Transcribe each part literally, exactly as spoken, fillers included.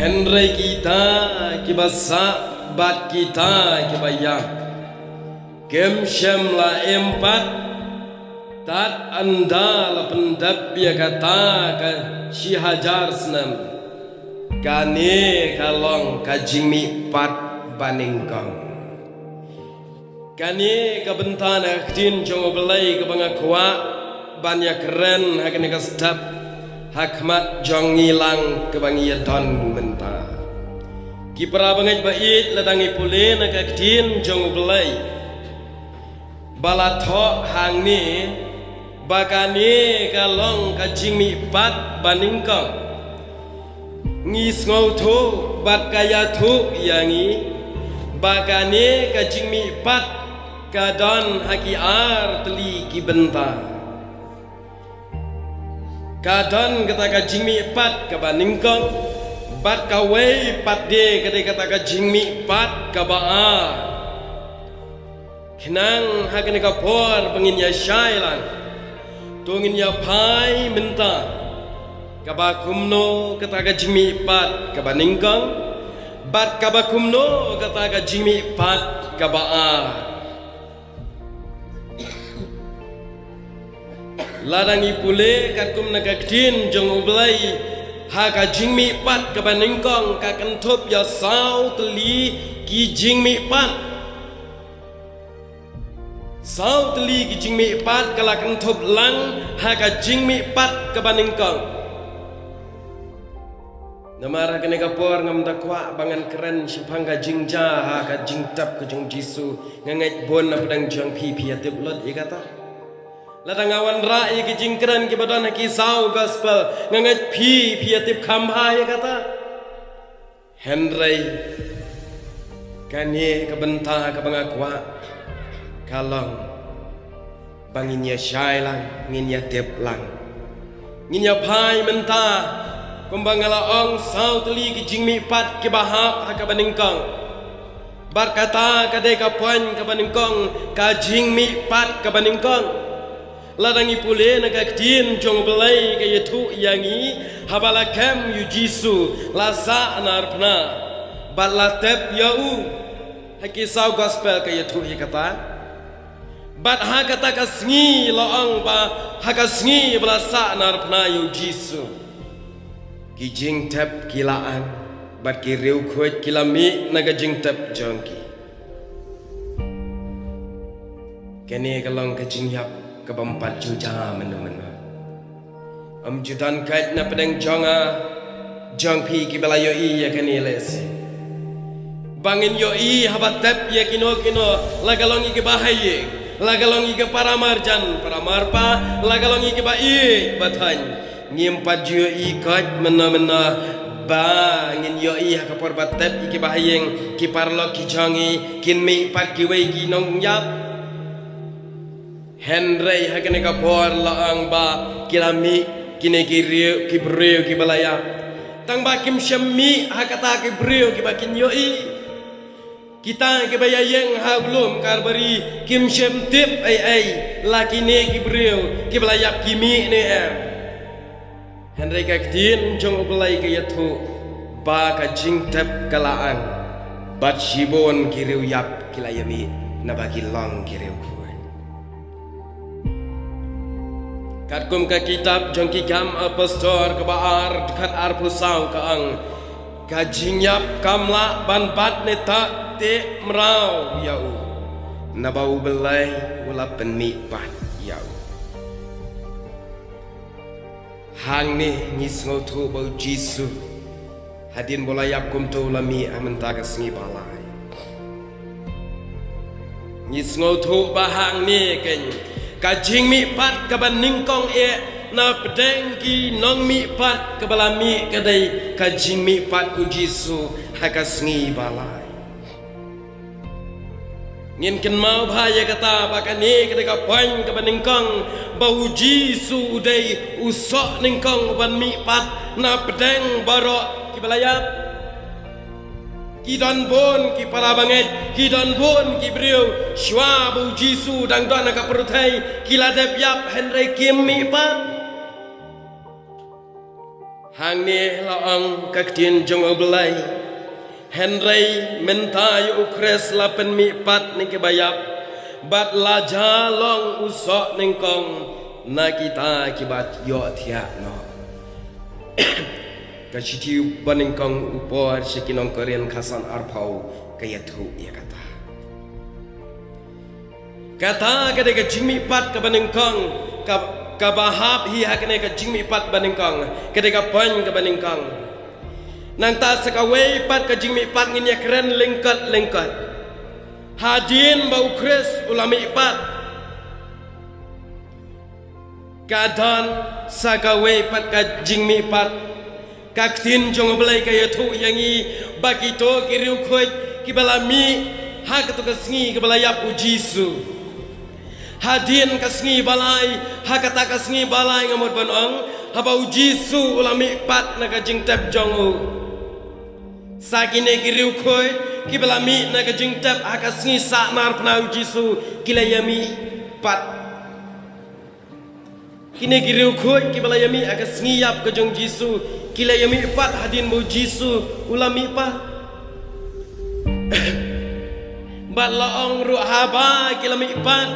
Hynrei kita kiba sah bad kita kiba ïap kim shym la im pat, tad ynda la pyndep ïa kata ka shi hajar snem. Kane ka long ka jingmihpat banyngkong. Kane ka bynta na ka ktien jong U Blei kaba nga kwah ban ïakren ha kane ka step ha khmat jong ngi lang kaba ngi ïa don mynta. Ki para bangeit ba ïeit, lada ngi pule na ka ktien jong U Blei ba la thoh hangne ba kane ka long ka jingmihpat banyngkong. Ngi sngewthuh bad ka ïathuh ïa ngi ba kane ka jingmihpat ka don ha ki ar tylli ki bynta. Ka don kata ka jingmihpat kaba nyngkong, bad kawei pat de ka dei kata ka jingmihpat kaba ar. Khnang ha kane ka por ba ngin ïa shai lang, to ngin ïa phai mynta kaba kumno kata ka jingmihpat kaba nyngkong, bad kaba kumno kata ka jingmihpat kaba ar. Lada ngi pule katkum na ka ktien jong U Blei, ha ka jingmihpat kaba nyngkong ka kynthup ïa saw tylli ki jingmihpat. Saw tylli ki jingmihpat ka la kynthup lang ha ka jingmihpat kaba nyngkong. Namar ha kane ka por ngam da kwah ba ngan kren shaphang ka jingjia ha ka jingtep ka jong U Jisu, nga ngeit bun na pdeng jong phi phi ïa tip lut ïa kata. Lada nga wanrah ïa ki jingkren kiba don ha ki saw gospel, nga ngeit phi phi ïa tip kham bha ïa kata. Hynrei kane ka bynta kaba nga kwah ka long ba ngin ïa shai lang, ngin ïa tip lang. Ngin ïa phai mynta kumba nga la ong, saw tylli ki jingmihpat kiba hap ha kaba nyngkong. Bad kata ka dei ka point kaba nyngkong, ka jingmihpat kaba nyngkong. Lada ngi pule na ka ktien jong U Blei ka ïathuh ïa ngi, haba la kem ïa U Jisu, la sah na arphna bad la tep ïa u. Ha ki saw gospel ka ïathuh ïa kata. Bad ha kata ka sngi la ong ba ha ka sngi ba la sah na arphna ïa U Jisu, ki jingtep ki la ang, bad ki riewkhuid ki la mih na ka jingtep jong ki. Kane ka long ka jingïap kaba ym pat ju jia mynno mynno. Ym ju don kait na pdeng jong nga, jong phi kiba la ïohi ïa kane lehse. Ba ngin ïohi haba tep ïa kino kino, la ka long ïa kiba ha ïing, la ka long ïa ki para marjan para marpa, la ka long ïa kiba ïeit ba thaiñ. Ngim pat ju ïohi kait mynno mynno, ba ngin ïohi ha ka por ba tep ïa kiba ha ïing, ki paralok ki jong ngi kin mih pat kiwei ki nongïap. Hynrei ha kane ka por la ong ba ki la mih kine ki riew, ki briew kiba la ïap. Tang ba kim shym mih ha kata ki briew kiba kin ïohi. Kita kiba ïa ïeng ha u lum Kalbari kim shym tip ei ei la kine ki briew kiba la ïap ki mih ne em. Hynrei ka ktien jong U Blei ka ïathuh ba ka jingtep ka la ang, bad shibun ki riewïap ki la ïa mih naba ki long ki riewkhuid. Katkum ka kitab jong ki Kam Apostol kaba ar, dkhot arphew saw ka ong, ka jingïap kam lah ban bat ne tah te mraw ïa u, naba U Blei u la pynmih pat ïa u. Hangne ngi sngewthuh ba U Jisu hadien ba u la ïap kumto u la mih ha mynta ka sngi ba lai. Ngi sngewthuh ba hangne keiñ ka jingmihpat kaba nyngkong eh na pdeng ki nongmihpat kaba la mih ka dei ka jingmihpat U Jisu ha ka sngi ba lai. Ngin kynmaw bha ïa kata ba kane ka dei ka point kaba nyngkong ba U Jisu u dei u soh nyngkong uban mihpat na pdeng baroh kiba la ïap. Ki don bun ki para bangeit, ki don bun ki briew shuwa ba U Jisu dang don ha ka pyrthei ki la dep ïap hynrei kim mihpat. Ha Hangne la ong ka ktien jong U Blei. Hynrei mynta ïa u Khrist la pynmihpat na kiba ïap, bad la jia long u soh nyngkong na kita kiba ïohthiah noh. Ka shithi banyngkong u Paul sha ki nong Korinth khatsan arphew ka ïathuh ïa kata. Kata ka dei ka jingmihpat kaba nyngkong, ka, kaba hap hi ha kane ka jingmihpat banyngkong, ka dei ka point kaba nyngkong. Nangta sa kawei pat ka jingmihpat ngin ïakren lyngkot-lyngkot. Hadien ba u Khrist u la mihpat, ka don sa kawei pat ka jingmihpat. Ka ktien jong U Blei ka ïathuh ïa ngi ba kito ki riewkhuid kiba la mih ha kato ka sngi kaba la ïap u Jisu. Hadien ka sngi ba lai, ha kata ka sngi ba lai nga mut ban ong, haba u Jisu u la mihpat na ka jingtep jong u, sa kine ki riewkhuid kiba la mih na ka jingtep ha ka sngi sahnarphna u Jisu ki la ïamihpat. Kine ki riewkhuid kiba la ïamih ha ka sngi ïap ka jong Jisu ki la ïamihpat hadien ba u Jisu u la mihpat. Bad la ong ruh haba ki la mihpat,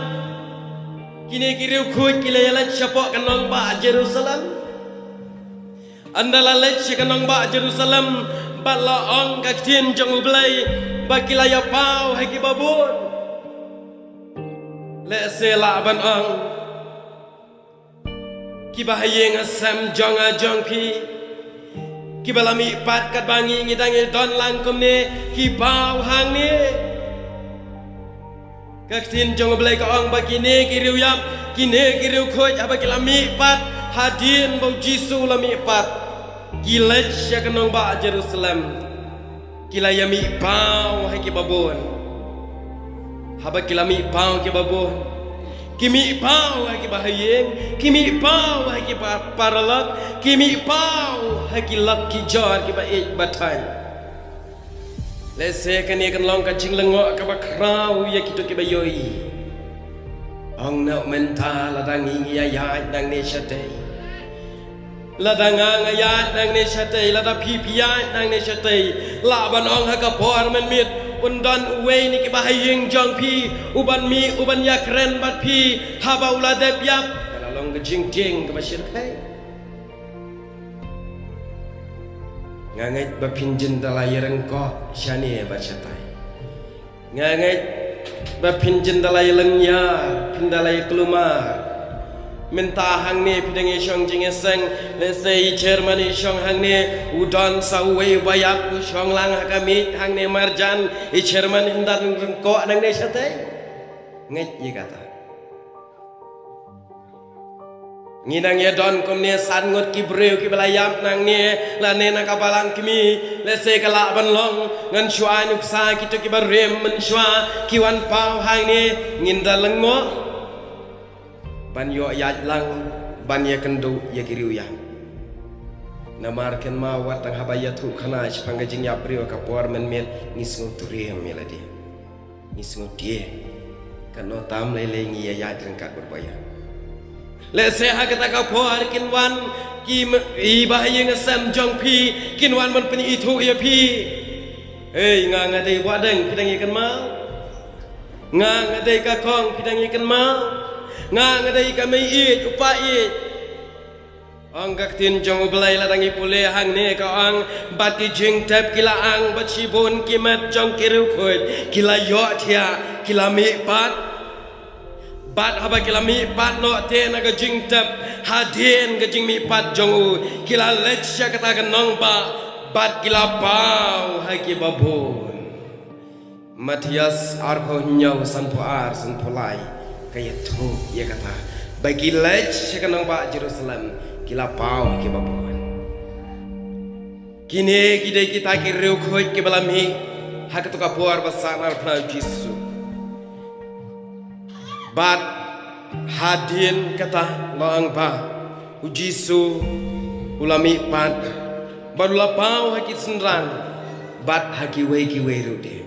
kine ki riewkhuid ki la ïaleit shapoh ka nongbah Jerusalem. Ynda la leit sha ka nongbah Jerusalem, bad la ong ka ktien jong U Blei ba ki la ïapaw ha kiba bun. Lehse lah ban ong, kiba ha ïing ha sem jong nga jong phi, kiba la mihpat katba ngi ngi dang ïa don lang kumne, ki paw hangne. Ka ktien jong U Blei ka ong ba kine ki riewïap, kine ki riewkhuid haba ki la mihpat hadien ba u Jisu u la mihpat, ki leit sha ka nongbah Jerusalem. Ki la ïamihpaw ha kiba bun. Haba ki la mihpaw ha kiba bun, ki mihpaw ha kiba ha ïing, ki mihpaw ha kiba paralok, ki mihpaw ha ki lok ki jor kiba ïeit ba thaiñ. Lehse kane kan long ka jinglyngngoh kaba khraw ïa kito kiba ïohi. Ong noh mynta lada ngi ngi ïaid nangne shatei, lada nga nga ïaid nangne shatei, lada phi phi ïaid nangne shatei, lah ban ong ha ka por mynmiet un don uwei na kiba ha ïing jong phi uban mih uban ïakren bad phi haba u la dep ïap. Ka la long ka jingtieng kaba shyrkhei. Nga ngeit ba phin jin da la ïaryngkoh shane bad shatai. Nga ngeit ba phin jin da la ïalynñiar, phin da la ïakulmar. Mynta hangne phi dang ïashong jingïaseng, lehse i chairman i shong hangne, u don sa uwei uba ïap u shong lang ha ka miej hangne marjan, i chairman in da ryngkoh nangne shatei. Ngeit ïa kata. Ngi nang ïa don kumne san ngut ki briew kiba la ïap nangne, lane na ka balang kmie, lehse ka lah ban long ngan shu ai nuksa kito kiba rim mynshuwa ki wan paw hangne, ngin da lyngngoh ban ïoh ïaid lang ban ïakynduh ïa ki riewïap. Namar kynmaw wat tang haba ïathuh khana shaphang ka jingïap briew ka por mynmiet ngi sngewtriem ïa lade. Ngi sngewthuh. Katno tam lei lei ngi ïa ïaid ryngkat bad ba ïa. Lehse ha kata ka por kin wan ki m-, i ba ha ïing ha sem jong phi, kin wan ban pynithuh ïa phi. Hei, nga nga dei Bah Deng, phi dang ïa kynmaw? Nga nga dei ka Kong, phi dang ïa kynmaw? Nga nga dei ka mei ïeit, u pa ïeit. Ong ka ktien jong U Blei lada ngi pule hangne ka ong, bad ki jingtep ki la ang bad shibun ki met jong ki riewkhuid ki la ïohthiah, ki la mihpat. Bad haba ki la mihpat noh te na ka jingtep, hadien ka jingmihpat jong u, ki la leit sha kata ka nongbah bad ki la paw ha kiba bun. Mathaios arphew hynñiew, sanphew ar, sanphew lai, ka ïathuh ïa kata ba ki leit sha ka nongbah Jerusalem, ki la paw ha kiba bun. Kine ki dei kita ki riewkhuid kiba la mih ha kato ka por ba sahnarphna u Jisu. Bad hadien kata la ong ba u Jisu u la mihpat bad u la paw ha ki synran bad ha kiwei kiwei ruh de.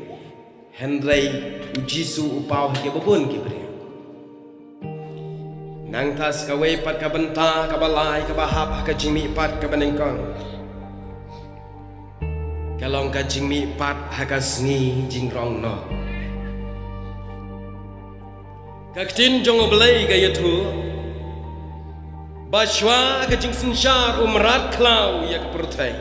Hynrei u Jisu u paw ha kiba bun ki briew. Nangta sa kawei pat ka bynta kaba lai kaba hap ha ka jingmihpat kaba nyngkong. Ka long ka jingmihpat ha ka sngi jingrong noh. Ka ktien jong U Blei ka ïathuh ba shuwa ka jingsynshar u mrad khlaw ïa ka pyrthei,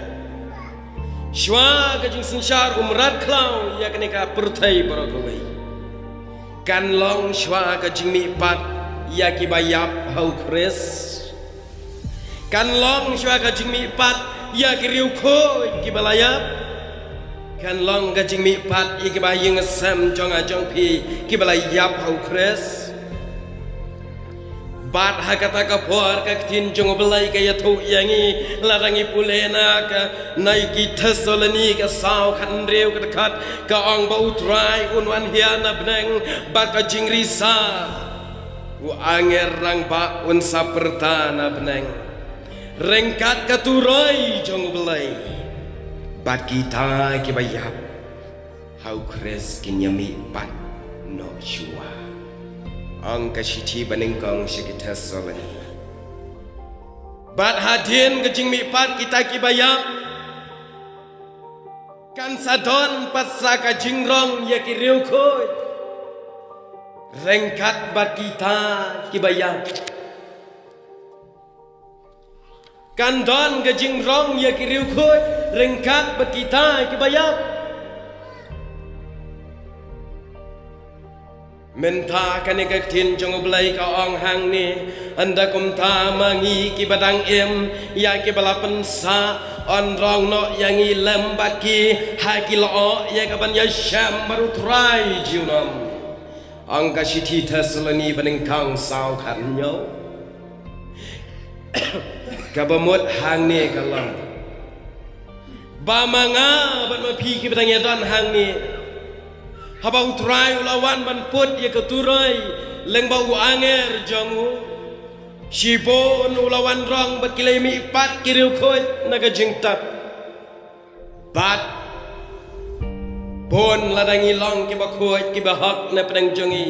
shuwa ka jingsynshar u mrad khlaw ïa kane ka pyrthei baroh kawei, kan long shuwa ka jingmihpat ïa kiba ïap ha U Khrist. Kan long shuwa ka jingmihpat ïa ki riewkhuid kiba la ïap. Kan long ka jingmihpat ïa kiba ïing sem jong nga jong phi kiba la ïap ha U Khrist. Bad ha kata ka por ka ktien jong U Blei ka ïathuh ïa ngi, lada ngi pule na ka, na ki Thessaloni ka saw khathynriew ka dkhot, ka ong ba U Trai un wan hiar na bneng bad ka jingrisa. U angel rangbah un sa pyrta na bneng ryngkat ka turoi jong U Blei, bad kita kiba ïap ha U Khrist kin ïamihpat noh shuwa. Ong ka shithi banyngkong sha ki Thessaloni. Bad hadien ka jingmihpat kita kiba ïap, kan sa don pat sa ka jingrong ïa ki riewkhuid ryngkat bad kita kiba ïap. Kan don ka jingrong ïa ki riewkhuid ryngkat bad kita kiba ïap. Mynta kane ka ktien jong U Blei ka ong hangne, ynda kumta ma ngi kiba dang im ïa kiba la pynsah, yn rong noh ïa ngi lem bad ki ha ki lyoh ïa kaban ïashem bad U Trai junom. Ong ka shithi Thessaloni banyngkong saw khathynñiew. Kaba mut hangne ka long ba ma nga bad ma phi kiba dang ïadon hangne, haba U Trai u la wan ban put ïa ka turoi lyngba u angel jong u, shibun u la wan rong bad ki la ïamihpat ki riewkhuid na ka jingtep. Bad bun lada ngi long kiba khuid kiba hok na pdeng jong ngi,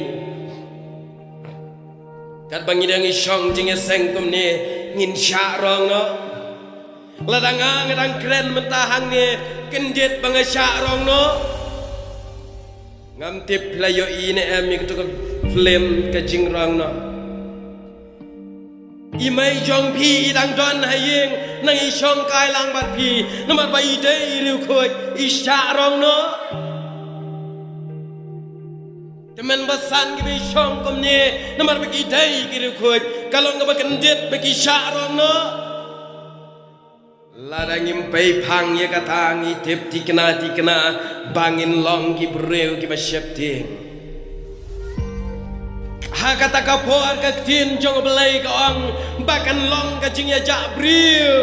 katba ngi dang ïashong jingïaseng kumne, ngin shah rong noh. Lada nga nga dang kren mynta hangne, kyndit ba nga shah rong noh. Ngam tip phi la ïohi ne em ïa kato ka film ka jingrong noh. I mei jong phi i dang don ha ïing, nang i shong kai lang bad phi, namar ba i dei i riewkhuid, i shah rong noh. Te mynba san kiba i shong kumne, namar ba ki dei ki riewkhuid, ka long kaba kyndit ba ki shah rong noh. Lada ngim pei phang ïa kata, ngi tip tikna tikna ba ngin long ki briew kiba sheptieng. Ha kata ka por ka ktien jong U Blei ka ong ba kan long ka jingïajah briew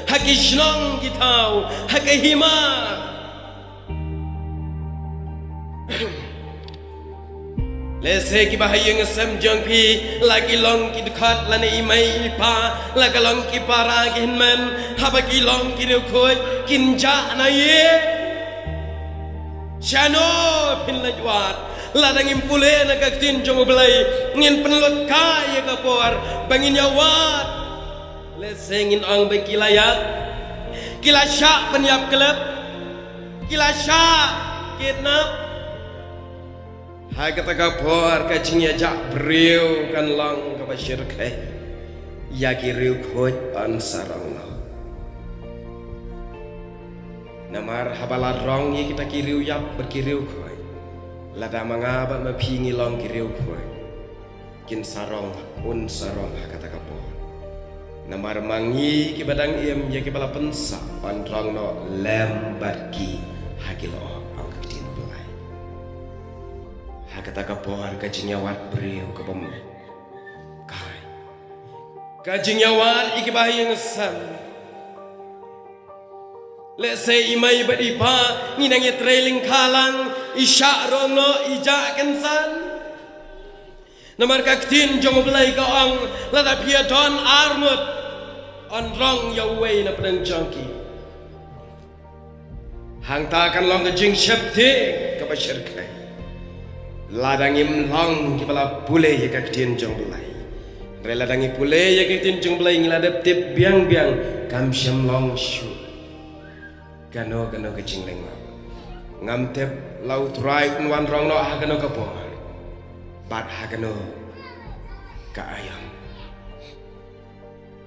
ha ki shnong ki thaw, ha ka hima. Lehse kiba ha ïing ha sem jong phi, la ki long ki dkhot lane i mei i pa, la ka long ki para ki hynmen, haba ki long ki riewkhuid, kin jah na ïing. Shano phin leit wad? Lada ngim pule na ka ktien jong U Blei, ngin pynlut kai ïa ka por ba ngin ïa wad. Lehse ngin ong ba ki la ïap, ki la shah pynïap khlem, ki la shah kidnap. Ha kata ka por ka jingïajah briew kan long kaba shyrkhei ïa ki riewkhuid ban sarong noh. Namar haba la rong ïa kita ki riewïap bad ki riewkhuid, lada ma nga bad ma phi ngi long ki riewkhuid, kin sarong, un sarong ha kata ka por. Namar ma ngi kiba dang im ïa kiba la pynsah, yn rong noh lem bad ki ha ki lyoh, ong ka ktien U Blei. Ha kata ka por ka jingïawad briew ka bym kai. Ka jingïawad ïa kiba ha ïing ha sem. Lehse i mei bad i pa ngi nang ïatrei lyngkha lang, i shah rong noh, i jah kynsan. Namar ka ktien jong U Blei ka ong, lada phi ïa don ar ngut, yn rong ïa uwei na pdeng jong ki. Hangta kan long ka jingsheptieng kaba shyrkhei. Lada ngim long kiba la pule ïa ka ktien jong U Blei. Hynrei lada ngi pule ïa ka ktien jong U Blei ngi la dep tip biang biang kam shym long shuh. Kano kano ka jinglyngngoh, ngam tip la U Trai un wanrong noh ha kano ka por bad ha kano ka aïom.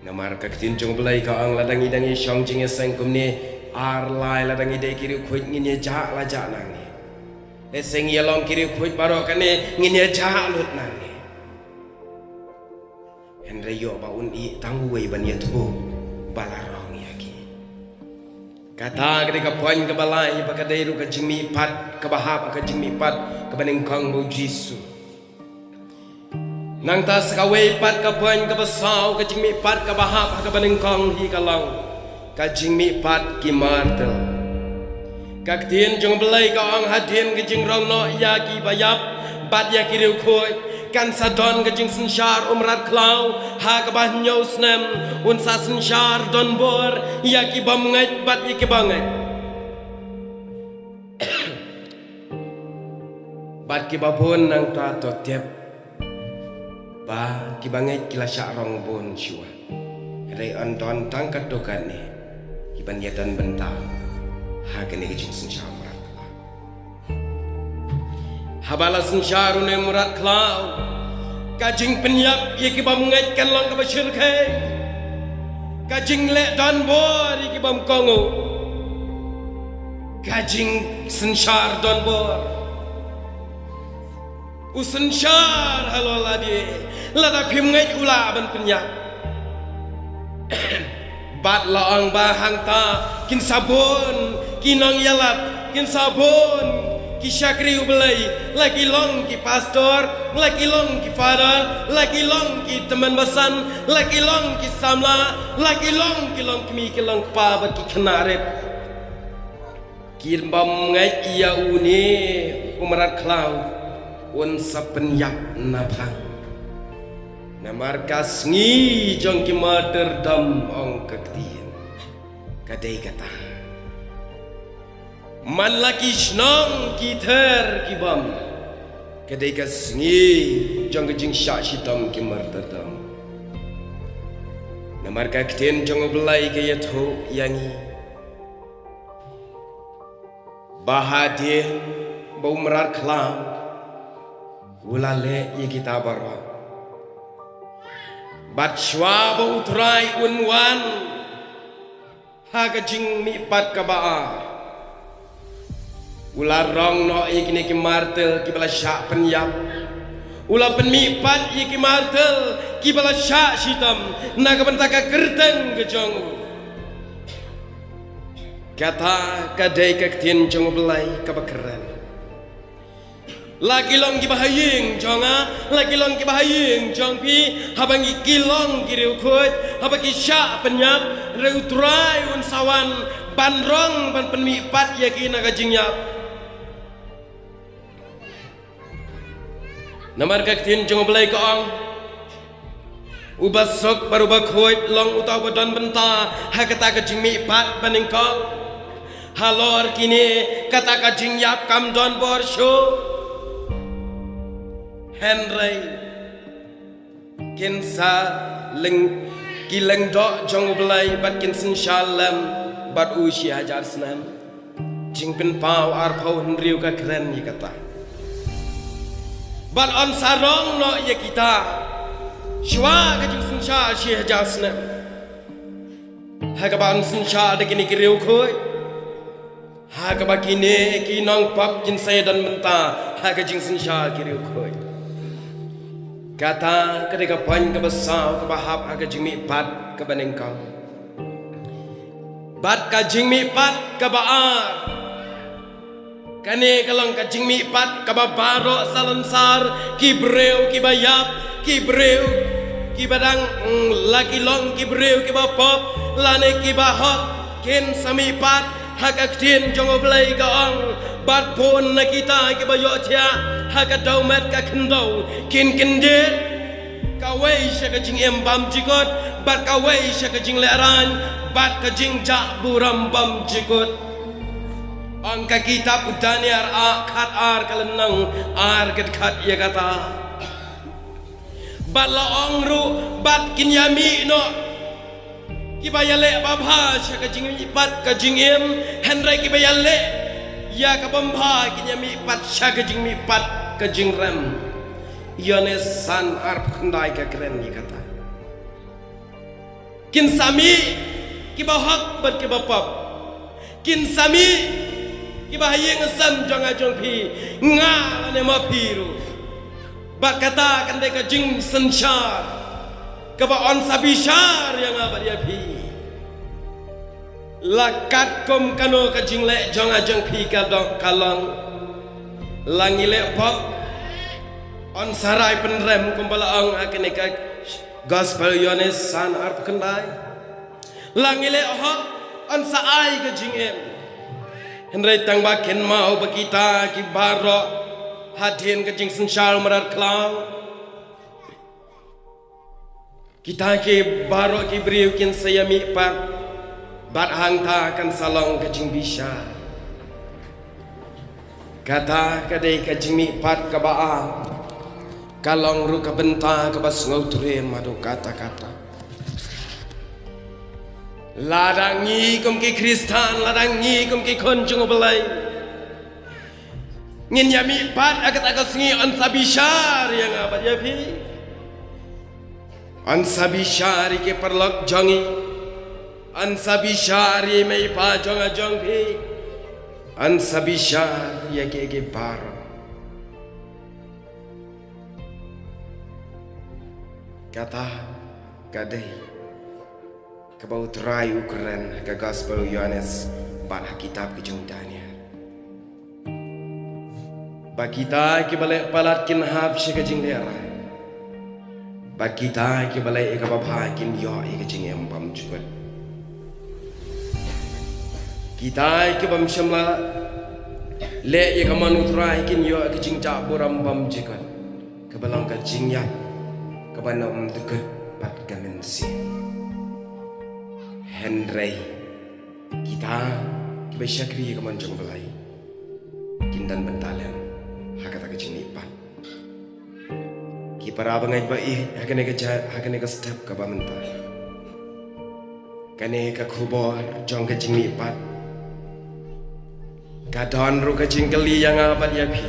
Namar ka ktien jong U Blei ka ong, lada ngi dang ïashong jingïaseng kumne ar lai, lada ngi dei ki riewkhuid ngin ïajah la jah nangne. Lehse ngi ïalong ki riewkhuid baroh kane ngin ïajah lut nangne. Hynrei ïoh ba un ïeh tang uwei ban ïathuh ba la rong ïa ki. Kata ka dei ka point kaba lai, ba ka dei ruh ka jingmihpat kaba hap, ka jingmihpat kaba nyngkong bad U Jisu. Nangta sa kawei pat ka point kaba saw, ka jingmihpat kaba hap ha kaba nyngkong hi ka long ka jingmihpat ki martir. Ka ktien jong U Blei ka ong, hadien ka jingrong noh ïa ki baïap bad ïa ki riewkhuid, kan sa don ka jingsynshar u mrad khlaw ha kaba hynñiew snem. Un sa synshar donbor ïa ki bym ngeit bad ïa ki ba ngeit. Bad ki babun nangta to tip ba ki bangeit ki la shah rong bun shuwa. Hynrei yn don tang katto katne kiban ïadon bynta ha kane ka jingsynshar mrad khlaw. Haba la synshar une u mrad khlaw, ka jingpynïap ïa ki bym ngeit kan long kaba shyrkhei. Ka jingleh donbor ïa ki bym kohnguh, ka jingsynshar donbor. U synshar halor lade, lada phim ngeit u lah ban pynïap. Bad la ong ba hangta kin sa bun ki nongïalap, kin sa bun ki shakri U Blei, la ki long ki pastor, la ki long ki father, la ki long ki tymmen basan, la ki long ki samla, la ki long ki longkmie ki longkpa bad ki khynnah rit. Ki bym ngeit ïa une u mrad khlaw un sa pynïap naphang. Namar ka sngi jong ki martyrdom, ong ka ktien, ka dei kata. Man la ki shnong ki ther ki bam, ka dei ka sngi jong ka jingshah shitom ki martyrdom. Namar ka ktien jong U Blei ka ïathuh ïa ngi ba hadien ba u mrad khlaw u la leh ïa kita baroh, bad shuwa ba U Trai un wan ha ka jingmihpat kaba ar, u la rong noh ïa kine ki martyr kiba la shah pynïap. U la pynmihpat ïa ki martyr kiba la shah shitom na ka bynta ka kyrteng ka jong u. Kata ka dei ka ktien jong U Blei kaba kren. La ki long kiba ha ïing jong nga, la ki long kiba ha ïing jong phi, haba ngi ki long ki riewkhuid, haba ki shah pynïap, hynrei U Trai un sa wan ban rong, ban pynmihpat ïa ki na ka jingïap. Namar ka ktien jong U Blei ka ong, uba suk bad uba khuid long uta uba don bynta ha kata ka jingmihpat ba nyngkong. Halor kine kata ka jingïap kam don bor shuh. Hynrei kin sa lyng, ki lyngdoh jong U Blei bad kin synshar lem bad u shi hajar snem. Jingpynpaw arphew hynriew ka kren ïa kata. Bad yn sa rong noh ïa kita shuwa ka jingsynshar shi hajar snem, ha kaba yn synshar da kine ki riewkhuid, ha kaba kine ki nongpop kin sa ïadon bynta ha ka jingsynshar ki riewkhuid. Kata ka dei ka point kaba saw kaba hap ha ka jingmihpat kaba nyngkong. Bad ka jingmihpat kaba ar, kane ka long ka jingmihpat kaba baroh salonsar, ki briew kiba ïap, ki briew kiba dang, mm, la ki long ki briew kiba pop lane kiba hok, kin sa mihpat ha ka ktien jong U Blei ka ong. Bad bun na kita kiba ïohthiah ha ka dewmet ka khyndew kin kyndit, kawei sha ka jingim bym jukut, bad kawei sha ka jinglehrain, bad ka jingjah burom bym jukut. Ong ka kitab u Daniel ar khat ar ka lynnong ar ka dkhot ïa kata. Bad la ong ruh, bad kin ïa mih noh Kiba ïaleh babha sha ka jingmihpat ka jingim, hynrei kiba ïaleh ïa ka bym bha kin ïamihpat sha ka jingmihpat ka jingrem. Ïoannis san arphew khyndai ka kren ïa kata. Kin sa mih kiba hok bad kiba pop. Kin sa mih kiba ha ïing ha sem jong nga jong phi, nga lane ma phi ruh. Bad kata kan dei ka jingsynshar kaba yn sa bishar ïa nga bad ïa phi. La katkum kano ka jingleh jong nga jong phi ka dok ka long. La ngi leh pop, yn sa rai pynrem kumba la ong ha kane ka Gospel Ïoannis san arphew khyndai. La ngi leh hok, yn sa ai ka jingim. Hynrei tang ba kin mau ba kita ki baroh hadien ka jingsynshar mrad khlaw. Kita ki baroh ki briew kin sa ïamihpat bad hangta kan sa long ka jingbishar. Kata ka dei ka jingmihpat kaba ar, ka long ruh ka bynta kaba sngewtriem haduh katta katta. Lada ngi kum ki Khristan, lada ngi kum ki khun jong U Blei, ngin ïamihpat ha kata ka sngi, yn sa bishar ïa nga bad ïa phi. Yn sa bishar ïa ki paralok jong ngi. Yn sa bishar ïa i mei i pa jong nga jong phi. Yn sa bishar ïa ki, ki baroh. Kata ka dei kaba U Trai u kren ha ka Gospel Ïoannis bad ha kitab ka jong u Daniel. Ba kita kiba leh palat kin hap sha ka jinglehrain. Ba kita kiba leh ïa kaba bha kin ïoh ïa ka jingim bymjukut. Kita kibym shym la leh ïa ka mon U Trai kin ïoh ïa ka jingjah burom bymjukut, kaba long ka jingïap kaba nym dkut bad ka mynsiem. Hynrei kita kiba shakri ïa ka mon jong U Blei kin don bynta lem ha kata ka jingmihpat. Ki para bangeit ba ïeit, ha kane ka ja-, ha kane ka step kaba mynta, kane ka khubor jong ka jingmihpat ka don ruh ka jingkylli ïa nga bad ïa phi.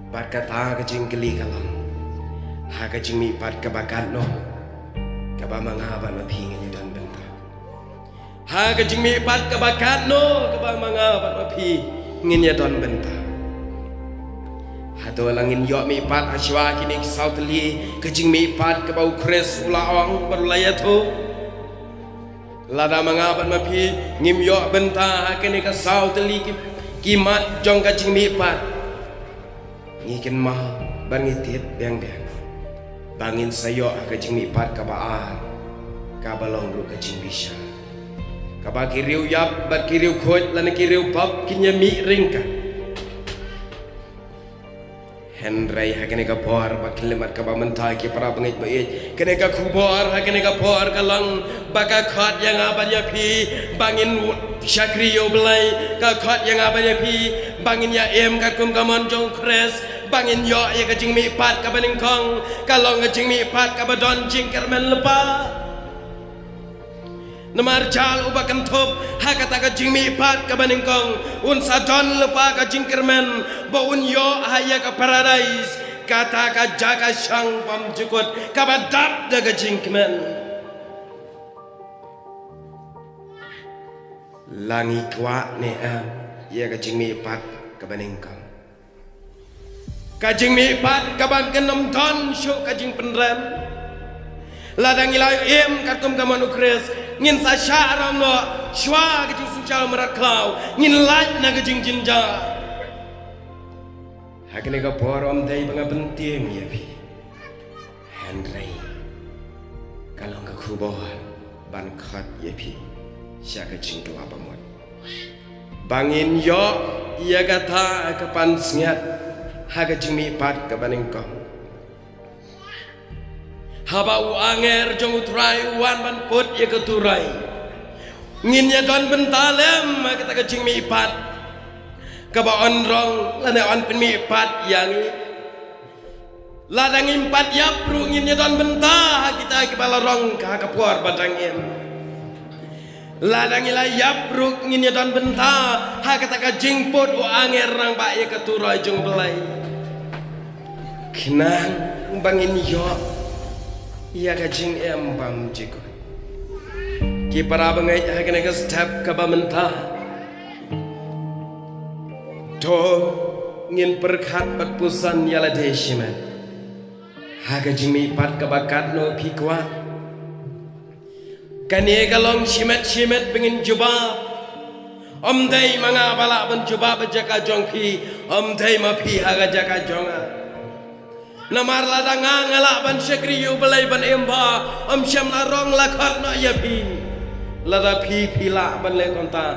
Bad kata ka jingkylli ka long, ha ka jingmihpat kaba katno kaba ma nga bad ma phi ngin ïa don bynta? Ha ka jingmihpat kaba katno kaba ma nga bad ma phi ngin ïa don bynta? Hato la ngin ïoh mihpat ha shuwa kine ki saw tylli ka jingmihpat kaba U Khrist u la ong bad u la ïathuh? Lada ma nga bad ma phi ngim ïoh bynta ha kine ki saw tylli ki, ki mat jong ka jingmihpat, ngi kynmaw bad ngi tip biang biang ba ngin sa ïoh ha ka jingmihpat kaba ar, kaba long ruh ka jingbishar, kaba ki riewïap bad ki riewkhuid lane ki riewpop kin ïa mih ryngkat. Hynrei ha kane ka por ba khyllipmat kaba mynta, ki para bangeit ba ïeit, kane ka khubor ha kane ka por ka long ba ka khot ïa nga bad ïa phi ba ngin shakri ïa U Blei, ka khot ïa nga bad ïa phi ba ngin ïa im katkum ka mon jong U Khrist, ba ngin ïoh ïa ka jingmihpat kaba nyngkong, ka long ka jingmihpat kaba don jingkyrmen lypa. Namar jal uba kynthup ha kata ka jingmihpat kaba nyngkong, un sa don lypa ka jingkyrmen ba un ïoh ha ïa ka paradais, kata ka jaka shong bymjukut kaba dap da ka jingkmen. La ngi kwah ne em ïa ka jingmihpat kaba nyngkong? Ka jingmihpat kaban nym don shuh ka jingpynrem. Lada ngi la im katkum ka mon U Khrist, ngin sa shah rong noh shuwa ka jingsynshar mrad khlaw, ngin lait na ka jingjynjar. Ha kane ka por ym dei ba nga pyntieng ïa phi, hynrei ka long ka khubor ban khot ïa phi sha ka jingkylla bamut, ba ngin ïoh ïa kata ka pansngiat ha ka jingmihpat kaba nyngkong. Haba u angel jong U Trai u wan ban put ïa ka turoi, ngin ïa don bynta lem ha kata ka jingmihpat kaba yn rong lane yn pynmihpat ïa ngi? Lada ngim pat ïap ruh, ngin ïa don bynta ha kita kiba la rong ha ka por ba dang im. Lada ngi la ïap ruh ngin ïa don bynta ha kata ka jingput u angel rangbah ïa ka turoi jong U Blei, khnang ba ngin ïoh ïa ka jingim bymjukut. Ki para bangeit, ha kane ka step kaba mynta, to ngin pyrkhat bad puson ïa lade shimet ha ka jingmihpat kaba katno phi kwah. Kane ka long shimet shimet ba ngin jubab. Ym dei ma nga ba lah ban jubab ha jaka jong phi, ym dei ma phi ha ka jaka jong nga. Namar lada nga nga lah ban shakri ïa U Blei ban im bha, ym shym la rong la khot noh ïa phi. Lada phi phi lah ban leh kumta,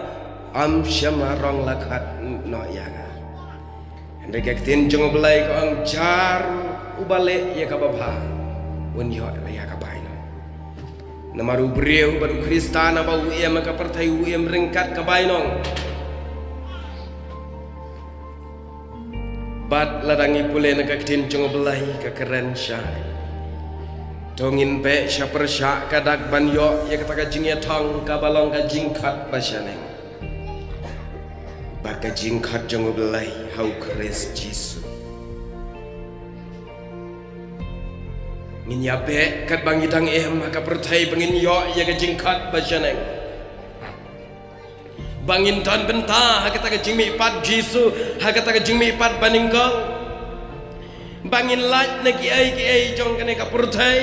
ym shym la rong la khot noh ïa nga. Hynrei ka ktien jong U Blei ka ong, jar uba leh ïa kaba bha un ïoh ïa ka bainong. Namar u briew bad u Khristan haba u im ha ka pyrthei u im ryngkat ka bainong. Bad lada ngi pule na ka ktien jong U Blei ka kren shai, to ngin beh sha pyrshah ka dak ban ïoh ïa kata ka jingïathong kaba long ka jingkhot ba shaneng, ba ka jingkhot jong U Blei ha U Khrist Jisu. Ngin ïa beh katba ngi dang im ha ka pyrthei ba ngin ïoh ïa ka jingkhot ba shaneng, ba ngin don bynta ha kata ka jingmihpat Jisu, ha kata ka jingmihpat banyngkong, ba ngin lait na kiei kiei jong kane ka pyrthei.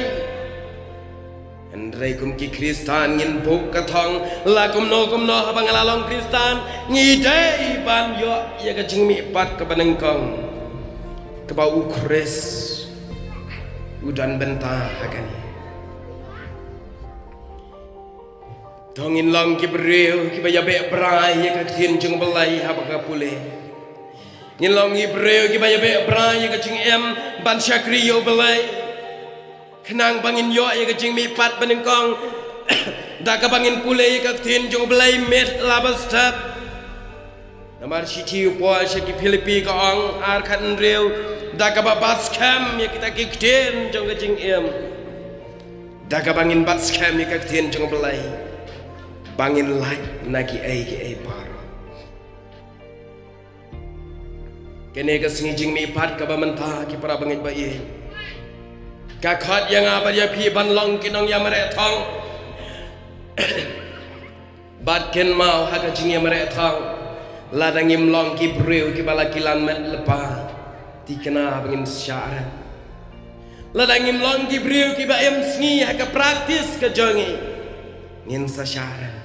Hynrei kum ki Khristan ngin buh ka thong, la kumno kumno haba nga la long Khristan, ngi dei ban ïoh ïa ka jingmihpat kaba nyngkong, kaba U Khrist u don bynta ha kane. To ngin long ki briew kiba ïa beh brai ïa ka ktien jong U Blei haba ka pule. Ngin long ki briew kiba ïa beh brai ïa ka jingim ban shakri ïa U Blei, khnang ba ngin ïoh ïa ka jingmihpat banyngkong da kaba ngin pule ïa ka ktien jong U Blei miet la ba step. Namar shithi u Paul sha ki Philippi ka ong, ar khathynriew, da kaba bat skhem ïa kita ki ktien jong ka jingim, da kaba ngin bat skhem ïa ka ktien jong U Blei, ba ngin lait na kiei kiei baroh. Kane ka sngi jingmihpat kaba mynta, ki para bangeit ba ïeit, ka khot ïa nga bad ïa phi ban long ki nongïamareh thong. Bad kynmaw, ha ka jingïamareh thong, lada ngim long ki briew kiba la kilan met lypa, thikna ba ngin shah rem. Lada ngim long ki briew kiba im sngi ha ka praktis ka jong ngi, ngin sa shah rem.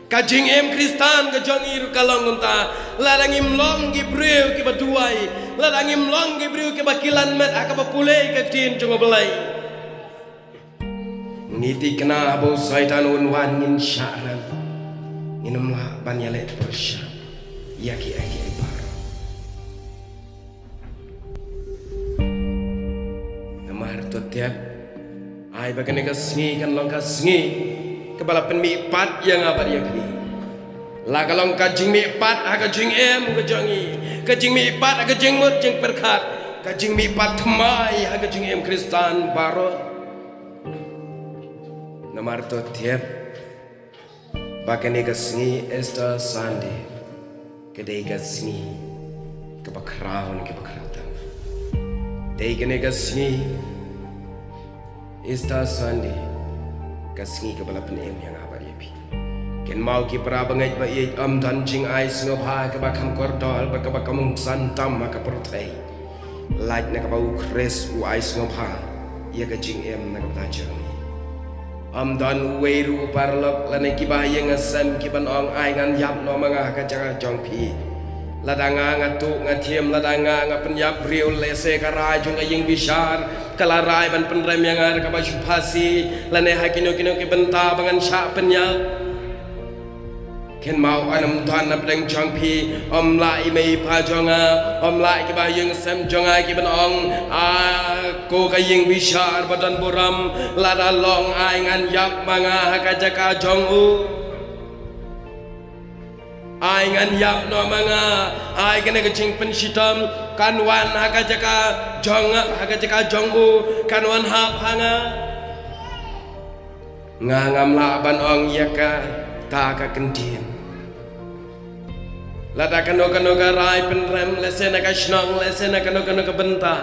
Ka jingim Khristan ka jong ngi ruh ka long kumta. Lada ngim long ki briew kiba duwai, lada ngim long ki briew kiba kilan met ha kaba pule ka ktien jong U Blei, ngi thikna haba u Soitan un wan ngin shah rem, ngin ym lah ban ïaleh pyrshah ïa kiei kiei baroh. Namar to tip, ai ba kane ka sngi kan long ka sngi kaba la pynmihpat ïa nga bad ïa phi. La ka long ka jingmihpat ha ka jingim ka jong ngi, ka jingmihpat ha ka jingmut jingpyrkhat, ka jingmihpat thymmai ha ka jingim Khristan baroh. Namar to tip ba kane ka sngi Easter Sunday ka dei ka sngi kaba khraw ne kaba khraw tam. Dei kane ka sngi Easter Sunday ka sngi kaba la pynim ïa nga bad ïa phi. Kynmaw ki para bangeit ba ïeit, ym don jingai sngewbha kaba kham kordor bad kaba kham kongsan tam ha ka pyrthei, lait na kaba U Khrist u ai sngewbha ïa ka jingim na ka bynta jong ngi. Ym don uwei ruh u paralok lane kiba ïing sem kiban ong, ai ngan ïap noh ma nga ha ka jaka jong phi. Lada nga nga tuh nga thiem, lada nga nga pynïap briew, lehse ka rai jong ka ïing bishar ka la rai ban pynrem ïa nga da kaba shu phasi lane ha kino kino ki bynta ba ngan shah pynïap. Kynmaw, ym don na pdeng jong phi, ym lah i mei i pa jong nga, ym lah kiba ïing sem jong nga kiban ong, a ko ka ïing bishar ba don burom, lada long ai ngan ïap ma nga ha ka jaka jong u. Ai ngan ïap noh ma nga, ai kane ka jingpynshitom kan wan ha ka jaka jong nga, ha ka jaka jong u kan wan hap ha nga. Nga ngam lah ban ong ïa ka, Ta ka kyntien. Lada kano kano ka rai pynrem, lehse na ka shnong, lehse na kano kano ka bynta,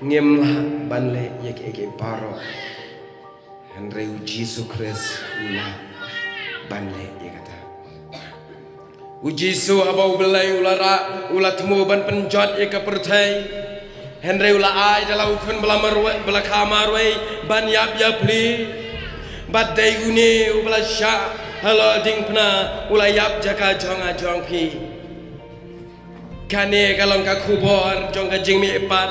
ngim lah ban leh ïa kiei kiei baroh. Hynrei u Jisu Khrist u lah ban leh ïa kata. U Jisu haba u Blei u la rah, u la thmu ban pynjot ïa ka pyrthei. Hynrei u la ai da la u khun ba la marwei, ba la kha marwei, ban ïap ïa phi. Bad dei une u ba la shah halor diengphna, u la ïap jaka jong nga jong phi. Kane ka long ka khubor jong ka jingmihpat.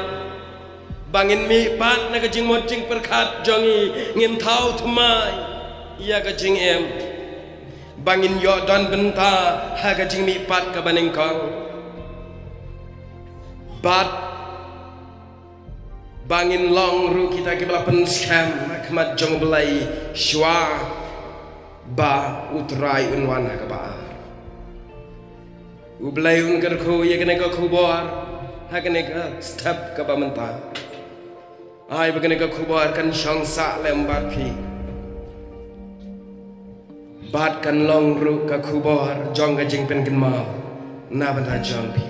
Ba ngin mihpat na ka jingmut jingpyrkhat jong ngi, ngin thaw thymmai ïa ka jingim. Ba ngin ïoh don bynta ha ka jingmihpat kaba nyngkong. Bad ba ngin long ruh kita kiba la pynskhem ha khmat jong u Blei shuwa ba u Trai un wan ha kaba ar. U Blei un kyrkhu ïa kane ka khubor ha kane ka step kaba mynta. Ai ba kane ka khubor kan shong sah lem bad phi. Bad kan long ruh ka khubor jong ka jingpynkynmaw na bynta jong phi.